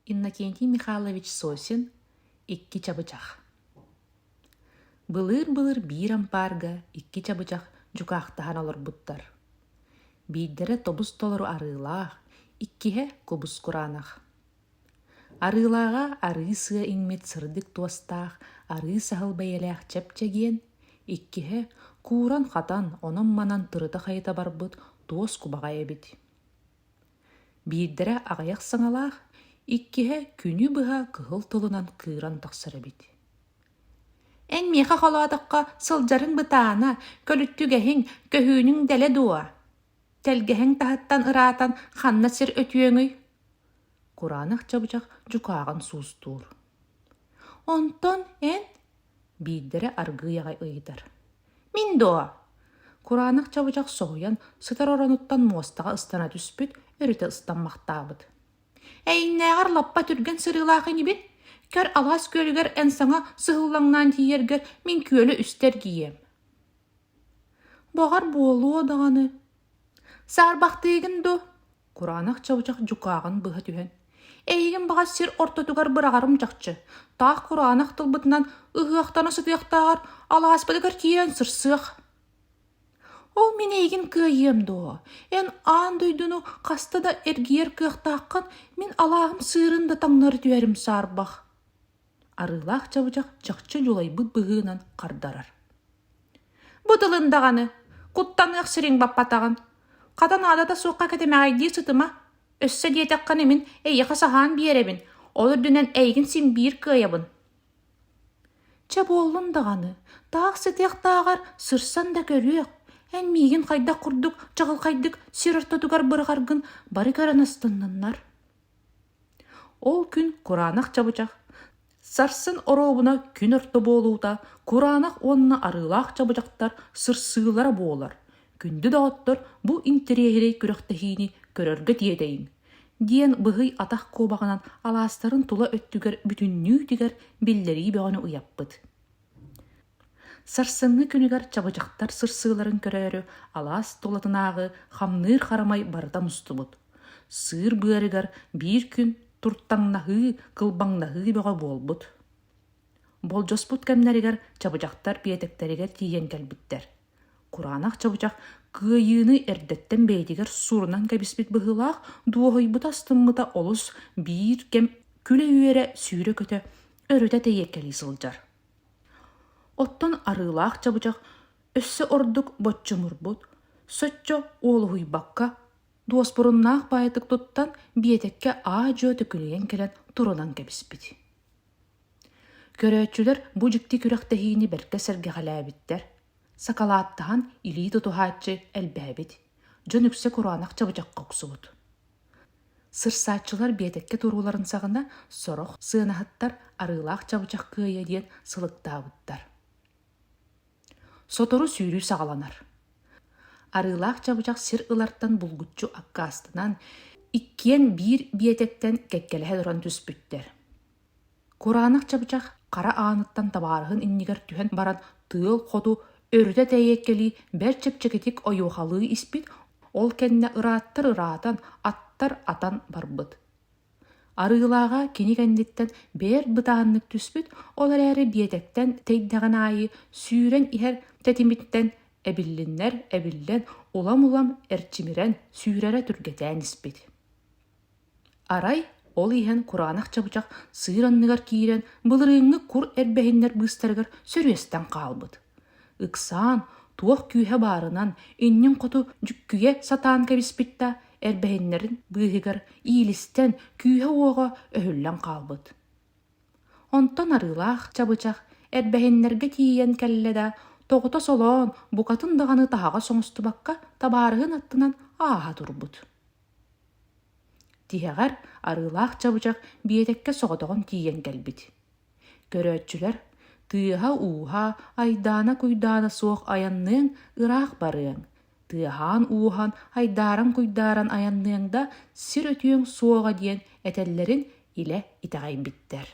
Иннокентий Михайлович Сосин «Икки чабычах» Былыыр-былыр биир ампаарга икки чабычах дьукаахтаһан олорбуттар. Биирдэрэ тобус-толору арыылаах, иккиһэ кубус-кураанах. Арыылааҕа арыы-сыа иҥмит сырдык туостаах арыы саһыл бэйэлээх чэп-чэгиэн, иккиһэ кууран-хатан, онон-манан тырыта-хайыта барбыт туос кубаҕай эбит. Биирдэрэ аҕыйах саҥалаах, иккиһэ күнү быһа кыһыл тылынан кыыран тахсар эбит. «Эн миэхэ холоотоххо сылдьарыҥ бытаана, көлүттүгэһиҥ, көһүүнүҥ дэлэ дуо? Тэлгэһэҥ таһыттан ыраатан ханна сир өтүөҥүй?» Кураанах чабычах дьукааҕын суустуур. «Онтон эн?» биирдэрэ аргыый аҕай ыйытар. «Мин дуо?» Кураанах чабычах соһуйан сытар оронуттан муостаҕа ыстана түспүт, өрүтэ ыстаммахтаабыт. «Эйиннээҕэр лаппа түргэн сырыылаах инибин. Көр алаас күөлүгэр эн саҥа сыһыллаҥнаан тиийэргэр мин күөлү үстэ эргийиэм». «Баҕар буолуо даҕаны. Саарбахтыыгын дуу?» Кураанах чабычах дьукааҕын быһа түһэн, «Эйигин баҕас сир ортотугар быраҕарым чахчы, таах кураанах тылбытынан ыһыахтана сытыахтааҕар алааспытыгар киирэн сырсыах». «Ол мин эйигин кыайыам дуо? Эн аан дойдуну хаста да эргийэр кыахтааххын, мин алааһым сыырын да таҥнары түһэрим саарбах». Арыылаах чабычах чахчы дьулайбыт быһыынан хардарар. Бу тылын даҕаны, куттаныах сириҥ баппатаҕын. Хата наадата суохха кэтэмэҕэйдии сытыма. Өссө диэтэххинэ мин эйиэхэ саһаан биэрэбин, ол үрдүнэн эйигин син биир кыайабын. Чэ буоллун даҕаны, таах сытыахтааҕар сырсан да көрүөх. Эн миигин хайдах курдук чаҕылхайдык сир ортотугар быраҕаргын бары көрөн астынныннар. Ол күн кураанах чабычах, сарсын оруобуна күн орто буолуута кураанах уонна арыылаах чабычахтар сырсыылара буолар, күндү доҕоттор бу интэриэһинэй күрэхтэһиини көрөргө тиэтэйиҥ, диэн быһый атах куобаҕынан алаастарын тула өттүгэр бүтүннүүтүгэр биллэрии бөҕөнү ыйаппыт. Сарсыҥҥы күнүгэр чабычахтар сырсыыларын көрөөрү алаас тулатынааҕы хамныыр харамай барыта мустубут. Сыыр быарыгар биир күн туртаҥнаһыы, кылбаҥнаһыы бөҕө буолбут. Болдьоспут кэмнэригэр чабычахтар биэтэктэригэр тиийэн кэлбиттэр. Кураанах чабычах кыайыыны эрдэттэн бэйэтигэр сурунан кэбиспит быһыылаах, дуоһуйбута-астыммыта олус биир кэм күлэ-үөрэ, сүүрэ-көтө өрүтэ тэйиэккэлии сылдьар. Оттон арыылаах чабычах өссө ордук боччумурбут, соччо уолуһуйбакка, дуоспуруннаах баайытык туттан биэтэккэ аа-дьуо төкүнүйэн кэлэн турунан кэбиспит. Көрөөччүлэр бу дьикти күрэхтэһиини бэркэ сэргэҕэлээбиттэр, сакалааттаһан илии тутуһааччы элбээбит, дьон үксэ кураанах чабычахха охсубут. Сырсааччылар биэтэккэ турууларын саҕана сорох сыанаһыттар арыылаах чабычах кыайа диэн сылыктаабыттар. Сотору сүүрүү саҕаланар. Арыылаах чабычах сир ылартан булгуччу аккаастанан, иккиэн биир биэтэктэн кэккэлэһэ туран түспүттэр. Кураанах чабычах хара ааныттан табаарыһын иннигэр түһэн баран тыал хоту өрүтэ тэйиэккэлии бэрт чэпчэкитик ойуохалыы испит, ол кэннэ ырааттар ыраатан, аттар атан барбыт. Арыылааҕа кини кэнниттэн бэрт бытааннык түспүт, ол эрээри биэтэктэн тэйдэҕин аайы сүүрэн иһэр тэтимиттэн эбиллиннэр эбиллэн, улам-улам эрчимирэн сүүрэрэ түргэтээн испит. Арай, ол иһэн кураанах чабычах сыыр анныгар киирэн, былырыыҥҥы кур эрбэһиннэр быыстарыгар сөрүөстэн хаалбыт. Ыксаан, туох күүһэ баарынан, иннин хоту дьүккүйэ сатаан кэбиспит да, эрбэһиннэрин быыһыгар иилистэн, күүһэ-уоҕа өһүллэн хаалбыт. Онтон арыылаах чабычах эрбэһиннэргэ тиийэн кэллэ да, тоҕута солоон, букатын даҕаны таһаҕас оҥостубакка табаарыһын аттынан ааһа турбут. Тиһэҕэр арыылаах чабычах биэтэккэ соҕотоҕун тиийэн кэлбит. Көрөөччүлэр тыаһа-ууһа, айдаана-куйдаана суох айанныаҥ, ыраах барыаҥ, тыаһаан-ууһан, айдааран-куйдааран айанныаҥ да, сир өтүөҥ суоҕа диэн этэллэрин илэ итэҕэйбиттэр.